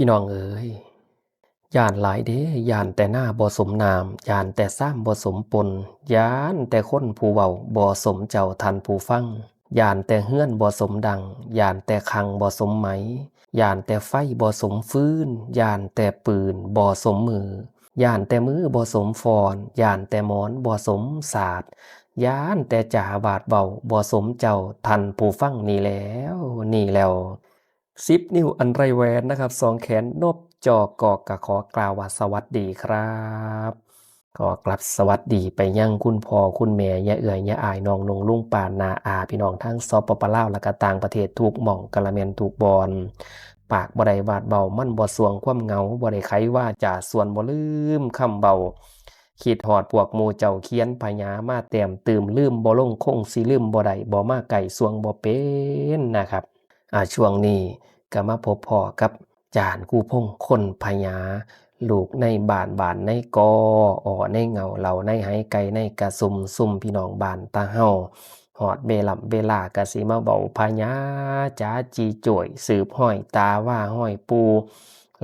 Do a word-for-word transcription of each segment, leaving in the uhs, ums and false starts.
พี่น้องเอ๋ย ย้านหลายเด้ ย้านแต่นาบ่สมน้ำ ย้านแต่ซามบ่สมปน ย้านแต่คนผู้เว้าบ่สมเจ้าท่านผู้ฟัง ย้านแต่เฮือนบ่สมดัง ย้านแต่คังบ่สมไหม ย้านแต่ไฟบ่สมฟืน ย้านแต่ปืนบ่สมมือ ย้านแต่มือบ่สมฟ้อน ย้านแต่หมอนบ่สมสาด ย้านแต่จ่าบาดเว้าบ่สมเจ้าท่านผู้ฟังนี่แหล้ว นี่แหล้ว สิบ นิ้วอันไร้แหวนนะครับ สอง แขนนบ จอ กอ กะ ขอกล่าวว่าสวัสดีครับ ขอกลับสวัสดีไปยังคุณพ่อคุณแม่ ย่าเอื้อย ย่าอ้าย น้องนง ลุงป้า น้าอา พี่น้องทั้ง สปป ลาว และก็ต่างประเทศทุกหม่อง กะละแม่นทุกบ่อน ปากบ่ได้วาดเว้า มันบ่ส่วงความเหงา บ่ได้ไขวาจาส่วน บ่ลืมคำเว้า คิดฮอดพวกหมู่เจ้าเขียนพญามาแต้มตื่ม ลืมบ่ลงคงสิลืมบ่ได้ บ่มาใกล้ส่วงบ่เป็นนะครับ อ่า ช่วงนี้ก็มาพบพ้อกับจารย์ครูพงษ์คนพญา ลูกในบ้าน บ้านในกอ อ้อในเหง้า เหล้าในไห ไก่ในกะซุ่ม ซุ่มพี่น้องบ้านตาเฮา ฮอดเวล่ำเวลาก็สิมาเว้าพญาจ๋าจีโจ้ย สืบฮ้อยตาว่าฮ้อยปู่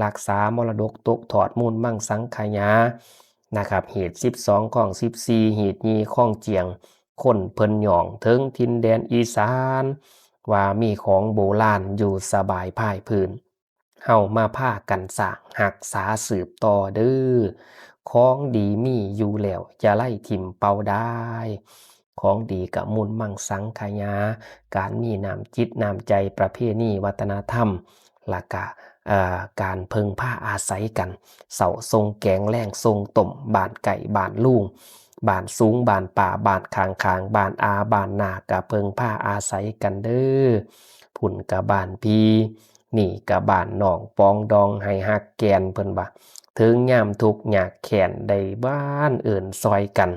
รักษามรดกตกทอดมูลมังสังขยานะครับ หีด สิบสอง คอง สิบสี่ หีด ยี่ คองเจียง คนเพิ่นย่องเถิงถิ่นแดนอีสาน ว่ามีของโบราณอยู่สบายพายพื้น เฮามาพากันสร้างรักษาสืบต่อเด้อ ของดีมีอยู่แล้ว อย่าไล่ถิ่มเป่าได้ ของดีกะมูลมังสังขยา การมีน้ำจิตน้ำใจ ประเพณีวัฒนธรรม และกะ เอ่อ การเพิ่งพาอาศัยกัน เช้าส่งแกง แลงส่งต้ม บ้านใกล้บ้านลุง บ้านสูงบ้านป้า บ้านข้างๆ บ้านอาบ้านน้ากะเพิ่งพาอาศัยกันเด้อ พุ้นกะบ้านพี่ นี่กะบ้านน้อง ปองดองให้ฮักแก่น เพิ่นว่า เถิงยามทุกข์ยากแค้น ได้บ้านเอิ้นซอยกัน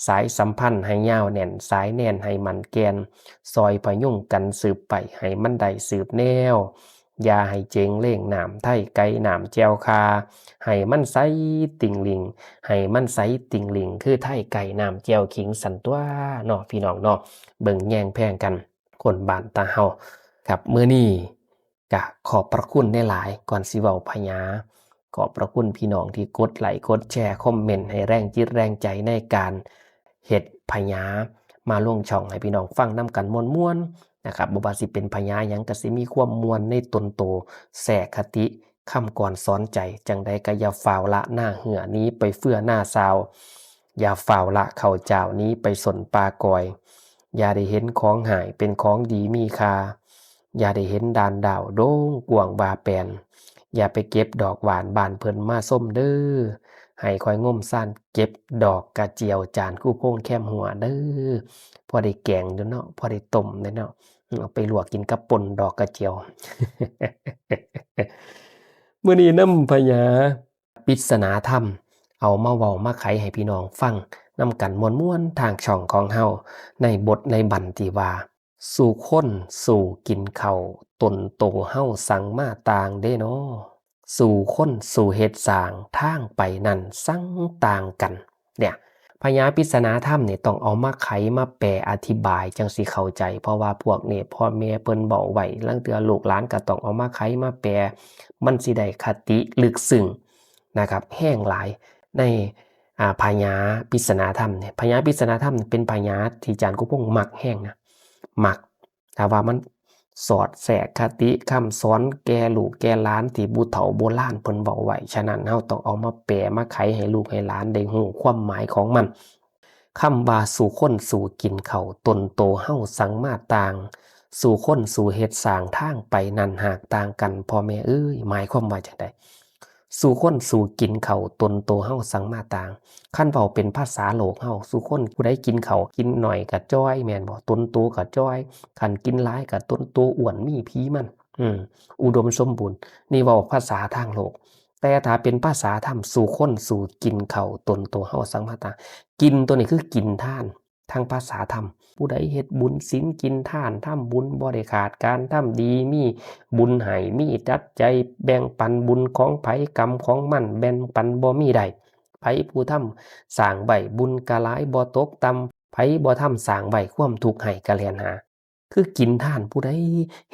สายสัมพันธ์ให้ยาวแน่น สายแน่นให้มั่นแก่น ซอยพยุงกันสืบไป ให้มันได้สืบแนว อย่าให้เจ๊งเล่งน้ำไทยไก่น้ำแจ่วข่า ให้มันใสติ่งหลิง ให้มันใสติ่งหลิง คือไทยไก่น้ำแจ่วขิง ซั้นตั่วเนาะ พี่น้องเนาะ เบิ่งแยงแพงกัน คนบ้านตาเฮาครับ มื้อนี้กะขอบพระคุณหลายๆ ก่อนสิเว้าพญา ขอบพระคุณพี่น้องที่กดไลค์กดแชร์ คอมเมนต์ให้แรงจิตแรงใจในการเฮ็ดพญา มาลงช่องให้พี่น้องฟังนำกันม่วนๆ นะครับ บ่ว่าสิเป็นพญาหยังกะสิมีความม่วนในตนโต แทรกคติ คำกลอนสอนใจ จั่งใดกะอย่าฟ้าวละหน้าเหือ หนีไปเฟื่อหน้าซาว อย่าฟ้าวละข้าวเจ้า หนีไปส้นป่ากอย อย่าได้เห็นของฮ้ายเป็นของดีมีค่า อย่าได้เห็นด่านดาวโด่งกว้างว่าแปน อย่าไปเก็บดอกหว่านบ้านเพิ่นมาส้มเด้อ ให้ข้อยงมซ่านเก็บดอกกระเจียว จารย์ครูพงษ์แคมหัวเด้อ พอได้แกงอยู่เนาะ พอได้ต้มได้เนาะ เอาไปลวกกินกับป่นดอกกระเจียว มื้อนี้นำพญาปริศนาธรรม เอามาเว้ามาไขให้พี่น้องฟังนำกันม่วนๆ ทางช่องของเฮา ในบทในบั้นที่ว่า สู่คนสู่กินข้าว ตนโตเฮาสั่งมาต่างเด้น้อ สู่คนสู่เฮ็ดสร้าง ทางไปนั้นสั่งต่างกัน เนี่ย พญาปริศนาธรรมเนี่ยต้องเอามาไขมาแปลอธิบายจั่งสิเข้าใจ เพราะว่าพวกนี้พ่อแม่เพิ่นเว้าไว้ ลางเทื่อลูกหลานก็ต้องเอามาไขมาแปล มันสิได้คติลึกซึ้งนะครับ แฮงหลายใน อ่า พญาปริศนาธรรมเนี่ย พญาปริศนาธรรมเป็นพญาที่อาจารย์ครูพงษ์มักแฮงนะ มัก ถ้าว่ามันสอดแทรกคติคำสอนแก่ลูกแก่หลานที่ผู้เฒ่าโบราณเพิ่นเว้าไว้ ฉะนั้นเฮาต้องเอามาแปลมาไขให้ลูกให้หลานได้ฮู้ความหมายของมัน คำว่าสู่คนสู่กินข้าว ตนโตเฮาสั่งมาต่าง สู่คนสู่เฮ็ดสร้าง ทางไปนั้นหากต่างกัน พ่อแม่เอ้ย หมายความว่าจั่งใด สู่คนสู่กินข้าว ตนโตเฮาสั่งมาต่าง คันเว้าเป็นภาษาโลกเฮา สู่คนผู้ใดกินข้าวกินน้อยก็จ่อย แม่นบ่ ตนโตก็จ่อย คันกินหลายก็ตนโตอ้วนมีผีมัน อืม อุดมสมบูรณ์ นี่เว้าภาษาทางโลก แต่ถ้าเป็นภาษาธรรม สู่คนสู่กินข้าว ตนโตเฮาสั่งมาต่าง กินตัวนี้คือกินทาน ทางภาษาธรรม ผู้ใดเฮ็ดบุญศีลกินทาน ทำบุญบ่ได้ขาดการ ทำดีมีบุญให้ มีจัดใจแบ่งปันบุญของไผกรรมของมัน แบ่งปันบ่มีได้ ไผผู้ทำสร้างไว้บุญกะหลายบ่ตกต่ำ ไผบ่ทำสร้างไว้ความทุกข์ให้กะแล่นหา คือกินทานผู้ใด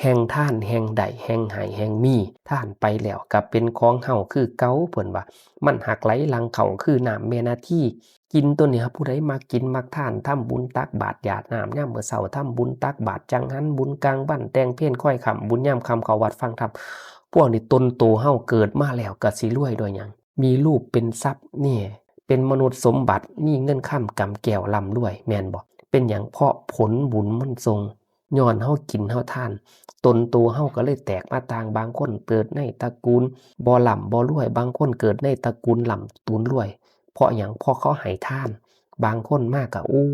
แฮ่งทานแฮ่งได้ แฮ่งให้แฮ่งมี ทานไปแล้วก็เป็นของเฮาคือเก่า เพิ่นว่า มันหากไหลหลั่งเข้าคือน้ำแม่นาที กินตัวนี้ครับ ผู้ใดมักกินมักทาน ทำบุญตักบาตรหยาดน้ำยามมื้อเช้า ทำบุญตักบาตรจังหัน บุญกลางวัน แต่งเพลคอยค่ำ บุญยามค่ำเข้าวัดฟังธรรม พวกนี้ตนโตเฮาเกิดมาแล้วก็สิรวยด้วยหยัง มีรูปเป็นทรัพย์นี่ เป็นมนุษย์สมบัติ มีเงินคำกำแก้วร่ำรวย แม่นบ่ เป็นหยัง เพราะผลบุญมันส่ง ย้อนเฮากินเฮาทาน ตนโตเฮาก็เลยแตกมาต่าง บางคนเกิดในตระกูลบ่ร่ำบ่รวย บางคนเกิดในตระกูลร่ำตระกูลรวย เพราะหยัง เพราะเขาให้ทาน บางคนมาก็ โอ้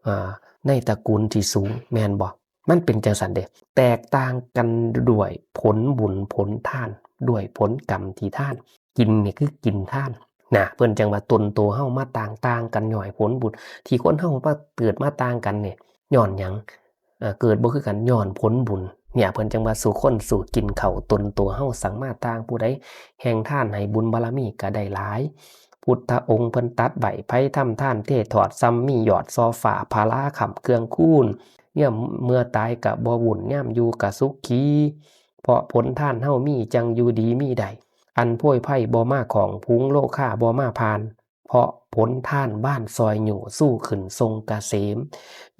อ่า ในตระกูลที่สูง แม่นบ่ มันเป็นจังซั่นเด้ แตกต่างกันด้วยผลบุญผลทาน ด้วยผลกรรมที่ทาน กินนี่คือกินทานนะ เพิ่นจังว่าตนโตเฮามาต่าง ต่างกันย้อนผลบุญ ที่คนเฮามาเกิดมาต่างกันนี่ ย้อนหยัง เอ่อ เกิดบ่คือกัน ย้อนผลบุญ เนี่ย เพิ่นจังว่าสู่คนสู่กินข้าว ตนโตเฮาสั่งมาต่าง ผู้ใดแฮ่งทานให้บุญบารมีก็ได้หลาย พุทธองค์เพิ่นตรัสไว้ ไผทำทานเทถอด ส่ำมียอดซอฟ้า พลาค้ำเครื่องคูณ เนี่ย เมื่อตายก็บ่วุ่น ยามอยู่ก็สุขี เพราะผลทานเฮามี จั่งอยู่ดีมีได้ อันโพยภัยบ่มาข้อง ฝูงโรคาบ่มาผ่าน เพราะผลทานบ้านซอยอยู่ สู้ขึ้นทรงเกษม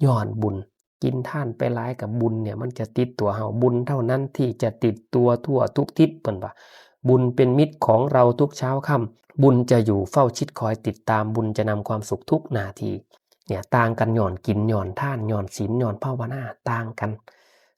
ย้อนบุญ กินทานไปหลายกับบุญเนี่ย มันจะติดตัวเฮา บุญเท่านั้นที่จะติดตัวทั่วทุกทิศ เพิ่นว่า บุญเป็นมิตรของเราทุกเช้าค่ำ บุญจะอยู่เฝ้าชิดคอยติดตาม บุญจะนำความสุขทุกนาที เนี่ย ต่างกันย้อนกิน ย้อนทาน ย้อนศีล ย้อนภาวนา ต่างกัน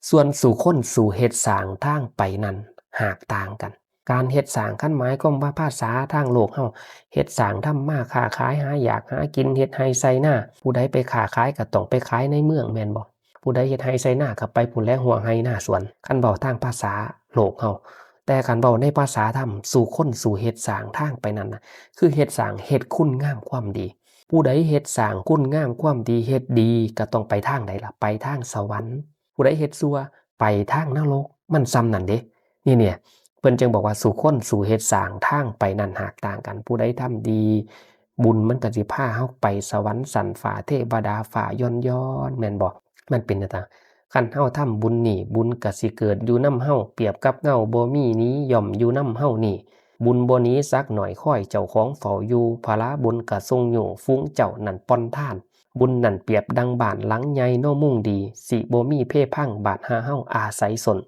ส่วนสู่คนสู่เฮ็ดสร้างทางไปนั้น หากต่างกัน การเฮ็ดสร้าง คันหมายความว่าภาษาทางโลกเฮา เฮ็ดสร้างทำมาค้าขาย หาอยากหากิน เฮ็ดไร่ไถนา ผู้ใดไปค้าขายก็ต้องไปขายในเมือง แม่นบ่ ผู้ใดเฮ็ดไร่ไถนาก็ไปพู้นแหละ ฮวงไร่นาสวน คันเว้าทางภาษาโลกเฮา แต่คันเว้าในภาษาธรรม สู่คนสู่เฮ็ดสร้างทางไปนั้นน่ะ คือเฮ็ดสร้าง เฮ็ดคุณงามความดี ผู้ใดเฮ็ดสร้างคุณงามความดี เฮ็ดดี ก็ต้องไปทางใดล่ะ ไปทางสวรรค์ ผู้ใดเฮ็ดชั่ว ไปทางนรก มันส่ำนั้นเด้ นี่เนี่ย เพิ่นจึงบอกว่าสู่คนสู่เฮ็ดสร้างทางไปนั้นหากต่างกัน ผู้ใดทำดี บุญมันก็สิพาเฮาไปสวรรค์ชั้นฟ้า เทวดาฟ้าย้อนๆ แม่นบ่ มันเป็นจั่งซั้น คันเฮาทำบุญนี่ บุญก็สิเกิดอยู่นำเฮา เปรียบกับเงาบ่มีหนี ย่อมอยู่นำเฮานี่ บุญบ่หนีสักหน่อย คอยเจ้าของเฝ้าอยู่ พลาบุญก็ส่งอยู่ ฝูงเจ้านั้นป่อนทาน บุญนั้นเปรียบดังบ้านหลังใหญ่นอมุงดี สิบ่มีเพพังบาดหาเฮาอาศัยซน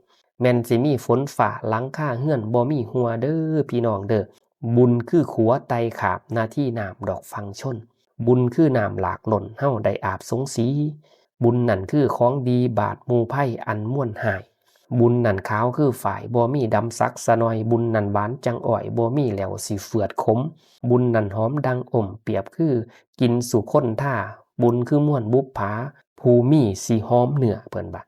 แม่นสิมีฝนฟ้าหลังคาเฮือนบ่มีฮั่วเด้อพี่น้องเด้อ บุญคือขัวไต่ข้ามนาทีน้ำดอกฝั่งชน บุญคือน้ำหลากล้นเฮาได้อาบสงสี บุญนั่นคือของดีบาดหมู่ไพอันมวลหาย บุญนั่นขาวคือฝ้ายบ่มีดำสักสะหน่อย บุญนั่นหวานจั่งอ้อยบ่มีแล้วสิเฟือดขม บุญนั่นหอมดังอมเปรียบคือกินสุคนธา บุญคือมวลบุปผา ผู้มีสิหอมเนื้อ เพิ่นว่า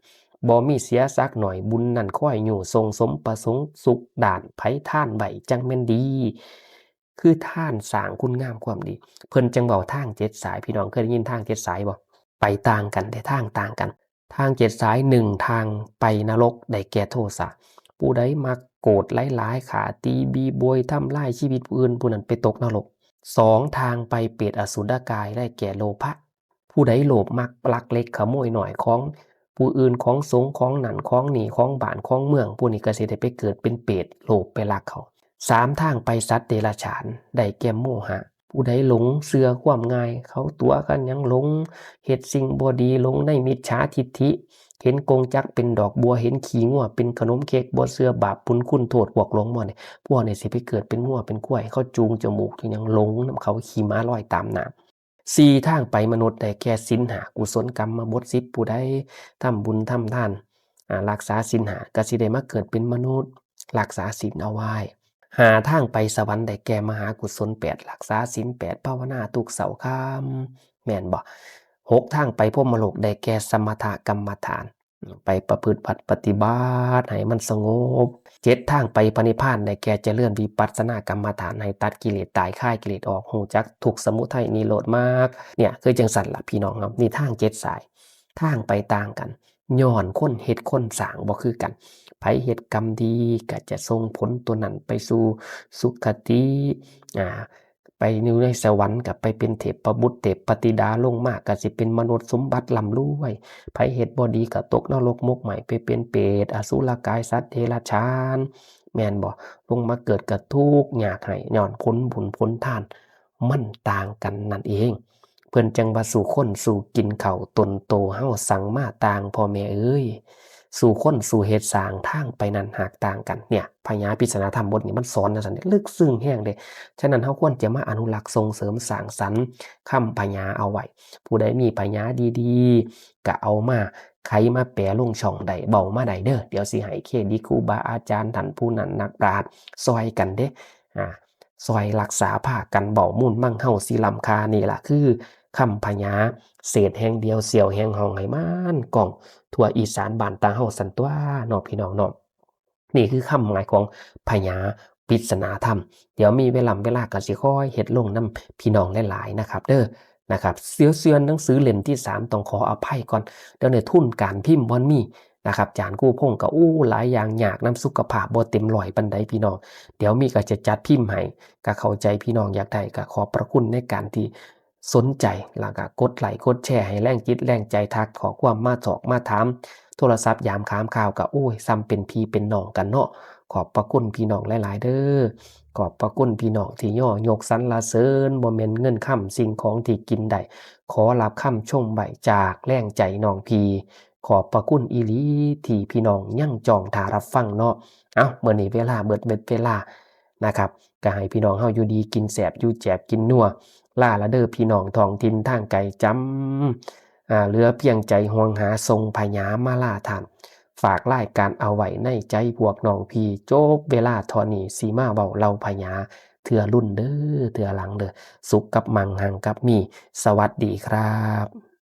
บ่มีเสียสักหน่อย บุญนั่นคอยอยู่ส่งสมประสงค์สุขด้านไผทานไว้จั่งแม่นดี คือทานสร้างคุณงามความดี เพิ่นจั่งเว้าทางเจ็ดสาย พี่น้องเคยได้ยินทางเจ็ดสายบ่ ไปต่างกันเด้ ทางต่างกัน ทางเจ็ดสาย หนึ่ง ทางไปนรก ได้แก่โทสะ ผู้ใดมักโกรธหลายๆ ฆ่าตีบีโบยทำลายชีวิตผู้อื่น ผู้นั้นไปตกนรก สอง ทางไปเปรตอสุรกาย ได้แก่โลภะ ผู้ใดโลภมักลักเล็กขโมยน้อยของผู้อื่น ของสงฆ์ ของนั่นของนี่ ของบ้านของเมือง ผู้นี้ก็สิได้ไปเกิดเป็นเปรต โลภไปลักเขา สาม ทางไปสัตว์เดรัจฉาน ได้แก่โมหะ ผู้ใดหลงเชื่อความง่าย เขาตั๋วกันหยัง หลงเฮ็ดสิ่งบ่ดี หลงในมิจฉาทิฏฐิ เห็นกงจักรเป็นดอกบัว เห็นขี้งัวเป็นขนมเค้ก บ่เชื่อบาปบุญคุณโทษ พวกหลงหมดนี่ พวกนี้สิไปเกิดเป็นงัวเป็นควาย เขาจูงจมูกอยู่หยัง หลงนำเขา ขี้หมาลอยตามน้ำ สี่ ทางไปมนุษย์ ได้แก่ศีลห้า กุศลกรรมบทสิบ ผู้ใดทำบุญทำทาน อ่า รักษาศีลห้า ก็สิได้มาเกิดเป็นมนุษย์ รักษาศีลเอาไว้ ห้า ทางไปสวรรค์ ได้แก่มหากุศลแปด รักษาศีลแปด ภาวนาทุกเช้าค่ำ แม่นบ่ หก ทางไปพรหมโลก ได้แก่สมถกรรมฐาน ไปประพฤติบัติปฏิบัติให้มันสงบ เจ็ด ทางไปพระนิพพาน ได้แก่เจริญวิปัสสนากรรมฐาน ให้ตัดกิเลสตาย คลายกิเลสออก ฮู้จักทุกข์สมุทัยนิโรธมรรค เนี่ย คือจั่งซั้นล่ะพี่น้องเนาะ นี่ทางเจ็ดสาย ทางไปต่างกัน ย้อนคนเฮ็ดคนสร้างบ่คือกัน ไผเฮ็ดกรรมดีก็จะส่งผลตัวนั้นไปสู่สุคติ อ่า ไปอยู่ในสวรรค์ก็ไปเป็นเทพบุตรเทพธิดา ลงมาก็สิเป็นมนุษย์สมบัติร่ำรวย ไผเฮ็ดบ่ดีก็ตกนรกหมกไหม้ ไปเป็นเปรต อสุรกาย สัตว์เดรัจฉาน แม่นบ่ ลงมาเกิดก็ทุกข์ยากไร้ ย้อนผลบุญผลทานมันต่างกันนั่นเอง เพิ่นจั่งว่าสู่คนสู่กินข้าว ตนโตเฮาสั่งมาต่าง พ่อแม่เอ้ย สู่คนสู่เฮ็ดสร้างทางไปนั้นหากต่างกัน เนี่ย พญาปริศนาธรรมบทนี้มันสอนจั่งซั้นเด้ ลึกซึ้งแฮงเด้ ฉะนั้นเฮาควรจะมาอนุรักษ์ส่งเสริมสร้างสรรค์คำพญาเอาไว้ ผู้ใดมีพญาดีๆ ก็เอามาไขมาแปลลงช่องได้ เว้ามาได้เด้อ เดี๋ยวสิให้เครดิตครูบาอาจารย์ท่านผู้นั้นนักปราชญ์ ซ่อยกันเด้ อ่า ซ่อยรักษาพากันเว้า มูลมังเฮาสิล้ำค่า นี่ล่ะคือคำพญา เศษแห่งเดียว เสี้ยวแห่งห้อง ให้มันก้องทั่วอีสานบ้านตาเฮาซั้นตั่วเนาะพี่น้องเนาะ นี่คือคำหมายของพญาปริศนาธรรม เดี๋ยวมีเวลาเวลาก็สิค่อยเฮ็ดลงนำพี่น้องหลายๆ นะครับเด้อ นะครับ เสี้ยวเสี้ยวหนังสือเล่มที่สาม ต้องขออภัยก่อน เดี๋ยวนี้ทุนการพิมพ์บ่มีนะครับ อาจารย์ครูพงษ์ก็ อู้ หลายอย่าง ยากนำสุขภาพ บ่เต็มร้อยปานใดพี่น้อง เดี๋ยวมีก็จะจัดพิมพ์ให้ ก็เข้าใจพี่น้องอยากได้ ก็ขอบพระคุณในการที่สนใจ แล้วก็กดไลค์กดแชร์ให้แรงจิตแรงใจ ทักข้อความมาสอบมาถาม โทรศัพท์ยามถามข่าวก็ โอ้ย ส่ำเป็นพี่เป็นน้องกันเนาะ ขอบพระคุณพี่น้องหลายๆ เด้อ ขอบพระคุณพี่น้องที่ย่อยกสรรเสริญ บ่แม่นเงินคำสิ่งของที่กินได้ ขอรับคำชมไว้จากแรงใจน้องพี่ ขอบพระคุณอีหลีที่พี่น้องยังจ้องท่ารับฟังเนาะ เอ้า มื้อนี้เวลาเบิดเวลานะครับ ก็ให้พี่น้องเฮาอยู่ดีกินแซ่บ อยู่แจบกินนัว ลาละเด้อพี่น้องท้องถิ่นทางไกล จำ อ่า เหลือเพียงใจห่วงหาส่งพญามาลาท่าน ฝากรายการเอาไว้ในใจพวกน้องพี่ จบเวลาเท่านี้ สิมาเว้าเล่าพญาเทื่อรุ่นเด้อ เทื่อหลังเด้อ สุขกับมั่ง หังกับมี สวัสดีครับ